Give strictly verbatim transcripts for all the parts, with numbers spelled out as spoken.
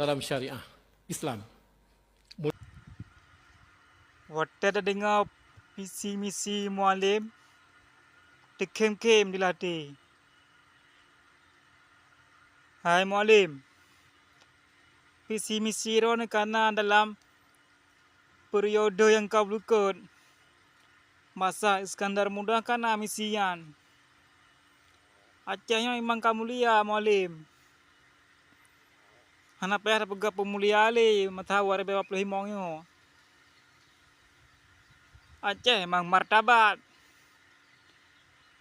dalam syariah Islam. Watée tadeungoe visi misi Mualem, teukhém-khém di até. Hai Mualem, visi misi droeneuh ka na dalam periode nyang ka beulukot. Masa Iskandar Muda ka na misi nyan. Aceh nyoe memang ka mulia, Mualem. Hana payah tapeugah peumulia lé masa dua ribèe dua puluh limong nyoe. Aceh memang martabat.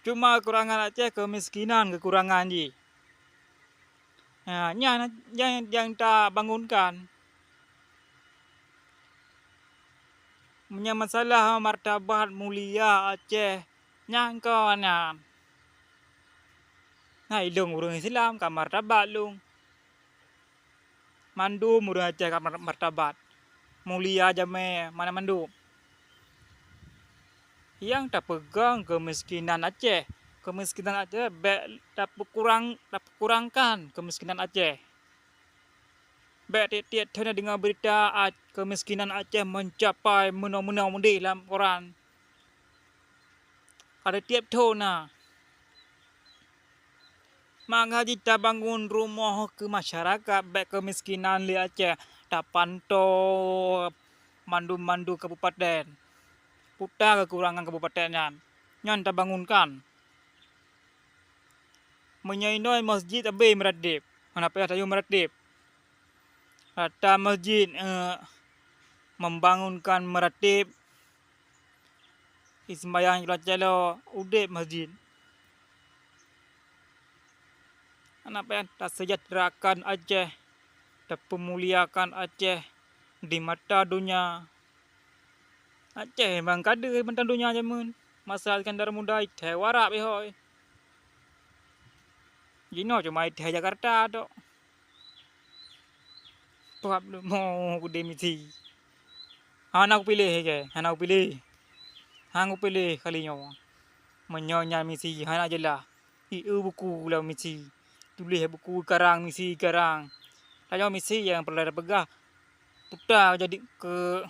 Cuma keukurangan Aceh keumiskinan keukurangan jih. Ha, nyan nyang, nyang tabangunkan. Meunyoe masalah martabat mulia Aceh, nyang kon nyan. Hai lôn ureuëng Islam ka martabat lôn. Mandum ureuëng Aceh ka mar-, martabat. Mulia jamé mana mandum. Nyang tapeugah keumiskinan Aceh. Keumiskinan Aceh bék tapeukurang, tapeukurangkan keumiskinan Aceh. Bék tieb-tieb thon deungoe beurita Ac-, keumiskinan Aceh meucapai meunoe-meunoe meudeh lam koran. Ada tieb thon na. Maka jitabangun rumoh keu masyarakat bék keumiskinan lé Aceh tapantoe mandum-mandum kabupaten. Puta keukurangan kabupaten nyan, nyan tabangunkan. Meunyoe inoe masjid abéh meuratéb, hana payah tayue meuratéb. Rata masjid, eh, membangunkan meuratéb, jiseumbahyang calo-calo, udeb masjid. Hana payah tasejahterakan Aceh, tapeumuliakan Aceh di mata donya. Aceh memang ka deuh mantong donya jameun. Masa Iskandar Muda ithèe u Arab ihôi. Jinoe cuma ithèe Jakarta tok. Pap mo kudeh misi. Hana kupiléh ke, hana kupiléh. Hana kupiléh kali nyoe. Meunyoe nyan misi hana jeulaih. Ié buku lam misi. Tuléh buku karang misi karang. Tanyoe misi nyang peureulèe tapeugah. Puta jadi keu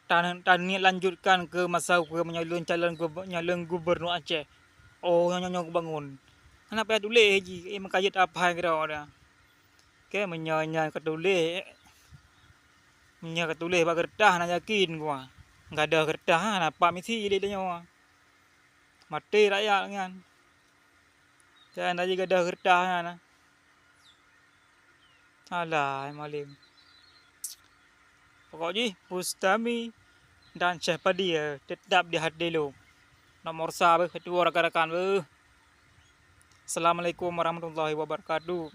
tan-, taniet lanjutkan keu masa keu meunyoe lôn calon gub-, nyoe lôn gubernur Aceh. Oh, nyoe, nyoe, nyoe kubangun. Hana payah tuléh jih, eh, meukayeuet aphai keudroe dah. Oke, meunyoe nyan ka tuléh, meunyoe ka tuléh bak keureutah, hana yakin gua. Gadoh keureutah, hana pat misi lé tanyoe. Maté rakyat nyan. Dan laju gadoh keureutah nyan. Alah, hai Mualem. Pokok jih, Bustami dan Syekh Padi, eh, tetap di hati lôn. Nomor sa beuh, ketua rakan-rakan beuh. Assalamualaikum warahmatullahi wabarakatuh.